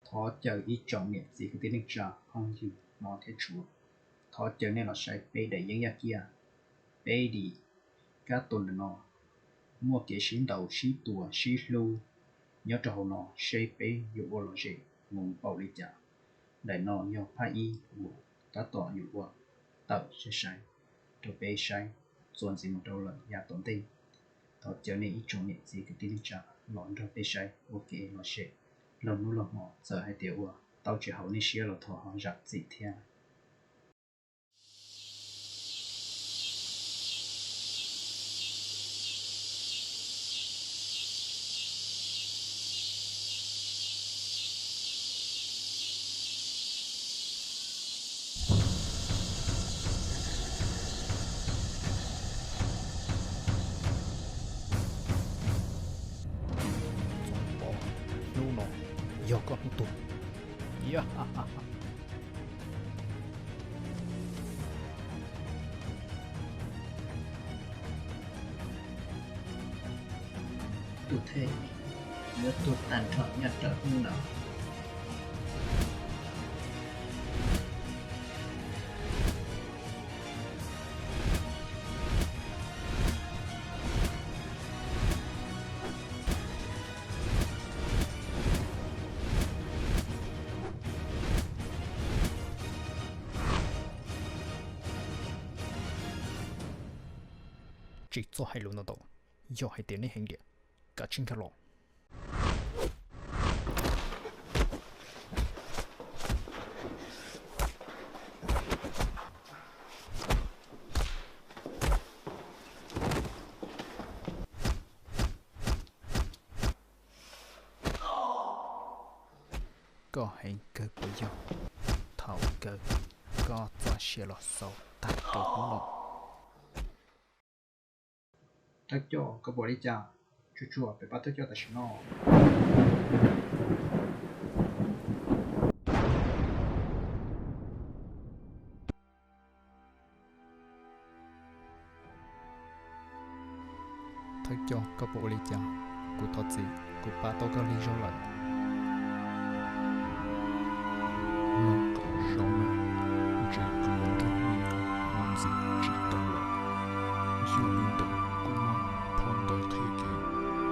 Thov caw ib tsoom niam txiv kwv tij neej tsa phooj ywg hmov thiab tshua, thov caw nej los saib peb daim yeeb yaj kiaj, peb dim kab tus ntawm no muaj kev sib ntaus sib tua sib hlub nyob rau hauv no seb peb yuav ua lom zem mus npaum li cas. Daim no yog phaj ib uas tab tom yuav ua tawm saib saib rau peb saib txuas ntxiv mus rau lawm yav tom ntej. Thov caw nej ib tsoom niam txiv kwv tij neej tsa los nrog peb saib ua kev lom zem laug hnub laug hmo, txawm hais tias ua tau tsis haum nej siab los thov ho zam txim thiab. Txoov Pov, hnub no yog koj hnub tuag. Tus thej yuav tuag tag nrho nyob rau hnub no. Tsis txhob hais lus ntau ntau, yog hais tias nej heev tiag, kav tsij nkag los. Koj heev kawg puas yog? Thaum kawg koj txoj sia los xaus tag rau hnub no. Thawj coj, koj puas ua li cas? Tsuag tsuag peb pab thawj coj tam sim no. Thawj coj, koj puas ua li cas? Kuv thov txim, kuv pab tau koj lig zog lawm. Noj kom zoo, ntshe kuv yuav nrog nej mus ntxiv tsis tau lawm. Yog li ntawd kuv muab phau ntawv qhia kev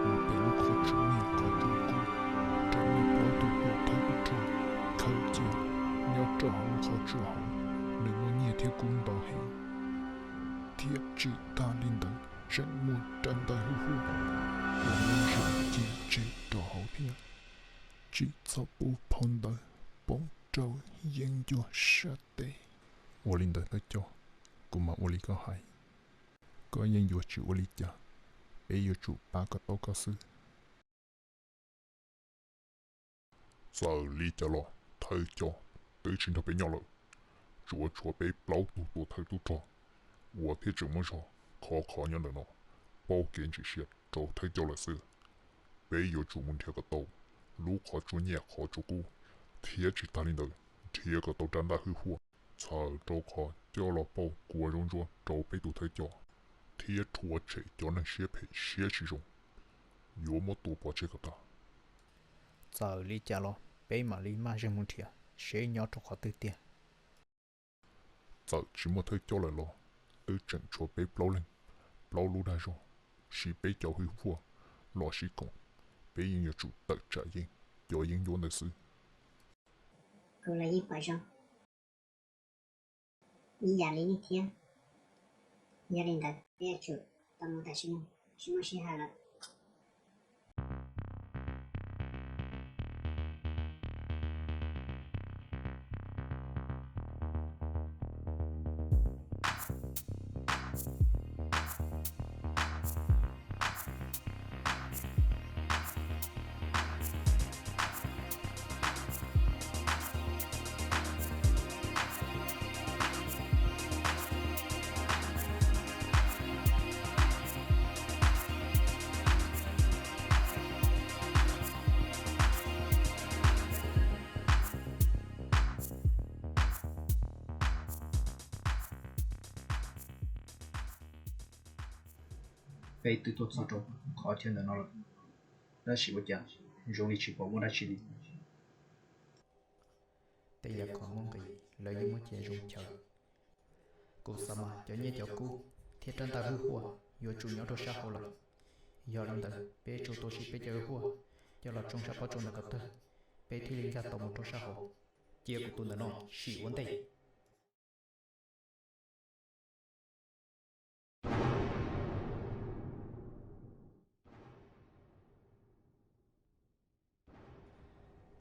mus pem lub qhov tsua niaj qhov tsua kub, rau nej plaub tug tuam thawj tub rog. Khaws cia nyob rau hauv lub qhov tsua hauv, nws muaj nyiaj thiab kub ntau heev. Thiab tsis tas li ntawd, tseem muaj rab ntaj huj huaj uas muaj zoo ci tseg rau hauv thiab. Tsis txhob pub phau ntawv poob rau yeeb ncuab sab tes. Ua li ntawd thawj coj, kuv mam ua li koj hais. Koj yeej yuav tsis ua li cas, peb yuav tsum pab kom tau koj xwb. Txawm li cas los thawj coj twb tsis nrog peb nyob lawm, tsuas tshuav peb plaub tug tuam thawj tub rog uas thiaj tseem muaj zog khov kho nyob ntawm no, paub kev ntsim siab rau thawj coj lawm xwb. Peb yuav tsum mus nrhiav kom tau lub qhov tsua niaj qhov tsua kub, thiab tsis tas li ntawd, nrhiav kom tau rab ntaj huj huaj, txhawm rau qhov coj los pauj kua zaub ntsuab rau peb tus thawj coj, thiab rhuav tshem cov neeg siab phem siab tsis zoo, yuav muab tua pov tseg kom tag. Txawm li cas los peb mam li maj zeeg mus nrhiav seb nyob rau qhov twg tiag. Txawm tsis muaj thawj coj lawm los twb tseem tshuav peb plaub leeg, plaub lub dag zog, siv peb cov hwj huaj los sib koom, peb yeej yuav tsum tawm tsam yeej cov yeeb ncuab ntawd xwb. Kuv los yeej pom zoo ib yam li nej thiab. Yog li ntawd peb yuav tsum tau mus tam sim no, tsis muaj sij hawm lawm. Peb twb tuaj txog rau qhov chaw ntawm no lawm, tab sis ua cas zoo li tsis pom muaj dab tsi li. Tej yam khoom muaj nqis lawv yeej muab cia zoo chaw. Kuv xav mas cov nyiaj cov kub thiab rab ntaj hwj huam yuav tsum nyob rau sab hauv lawm. Yog li ntawd peb tsum tau siv peb cov hwj huam coj los tsoo sab pob tsuas ntawm ko tag, peb thiaj li nkag tau mus rau sab hauv. Cia kuv tus ntawm no sim ua ntej.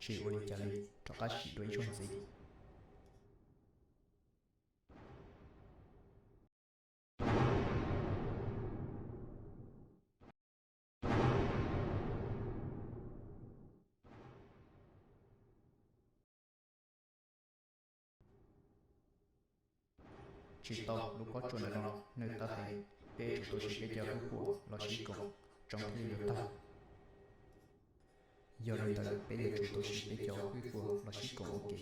Tsis ua li cas li, rov qab sim dua ib zaug ntxiv. Tsis tau, lub pob tsuas ntawm no nws tawv heev, peb tsum tau siv peb cov hwj huam los sib koom, tsoov thiaj li yuav tag. Yog li ntawd peb yuav tsum tau siv peb cov hwj huam los sib koom ua ke.